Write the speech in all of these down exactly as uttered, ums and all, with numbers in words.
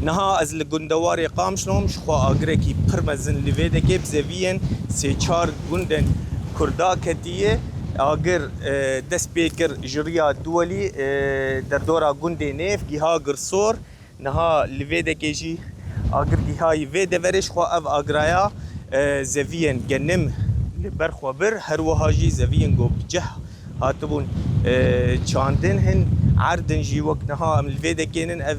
Niha ez li gundewarê Qamişlo im, ji xwe agirekî pir mezin li vê dekê bi zeviyên sê çar gundên Kurda ketiye. Agir, e, dest pê kir ji riya Duwelî, e, derdora gundê Nêv, giha Girsor. Niha li vê dekê jî agir gihayî vê deverê, ji xwe ev agiraya, e, zeviyên genim li ber xwe bir, her wiha jî zeviyên ku bi cih hatibûn, e, çandin hin erdin jî wek niha em li vê dekê nin, ev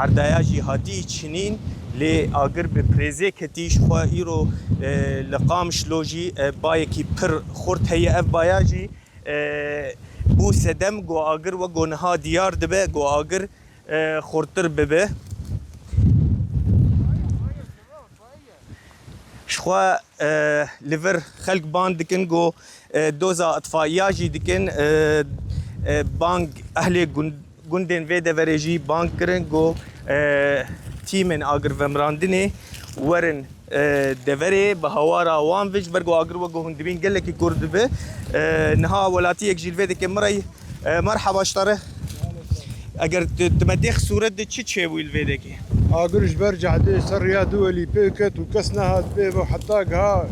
erdaya jî hatî çinîn, lê agir bi pirêzê ketî ji xwe îro, e, li Qamişlo jî, e, bayekî pir xurt heye. Ev baya jî, e, bû sedem ku agir wek ku niha diyar dibe, ku agir, e, xurttir bibe. Ji xwe, e, li vir xelk bang dikin ku, e, doza itfaiya jî dikin, e, e, bang ehlê gund-, gundên vê deverê jî bang kirin ku, e, tîmên agirvemirandinê werin, e, deverê bi hawara wan ve, ji ber ku agir wek ku hûn dibîn gelekî kûr dibe. E, niha welatiyek jî li vê dike mirey. E, merhaba ji te re. Eger tu, tu me dêx sûret de çi çêbûyî li vê dekê? Agir ji ber cehdê ser riya Duwelî pê ket û kes nehat pê ve heta giha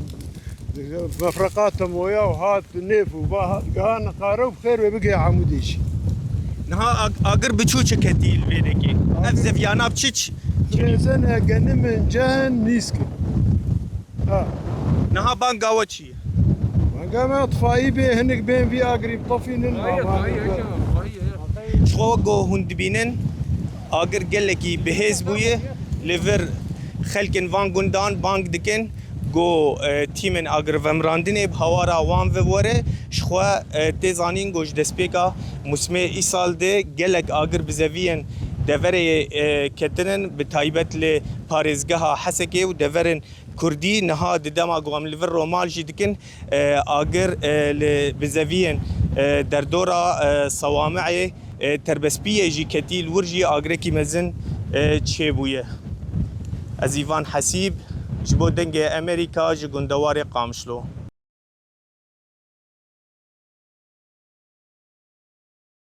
mefreqa temoya û hat Nêv û va hat giha Niqare û bi xêr ve bigihê Amûdê jî. Niha ag-, agir bi çû çi ketî li vê dekê? Ev zeviyana bi çi ç-, Birêzene genimin cehen nîskin. Ha. Niha banga we çi ye? Banga me itfaî bê, hinik bên vî agirî bitefînin. Hayır, ama hayır, hayır, hayır. Ji xwe ku hûn dibînin, agir gelekî bihêz bûye, li vir xelkên van gundan bang dikin ku, e, tîmên agirvemirandinê bi hawara wan ve were. Ji xwe, e, tê zanîn ku ji destpêka musmê îsal de gelek agir bi zeviyên deverê, e, ketinin, bi taybet li parêzgeha Hesekê û deverên Kurdî. Niha di dema ku em li vir romal jî dikin, e, agir, e, li bizeviyên, e, derdora, e, Sawami'ê, e, Terbespiyê jî ketî, li wir jî agirekî mezin, e, çêbûye. Ez Îvan Hesîb, ji bo Dengê Amerîka, ji gundewarê Qamişlo.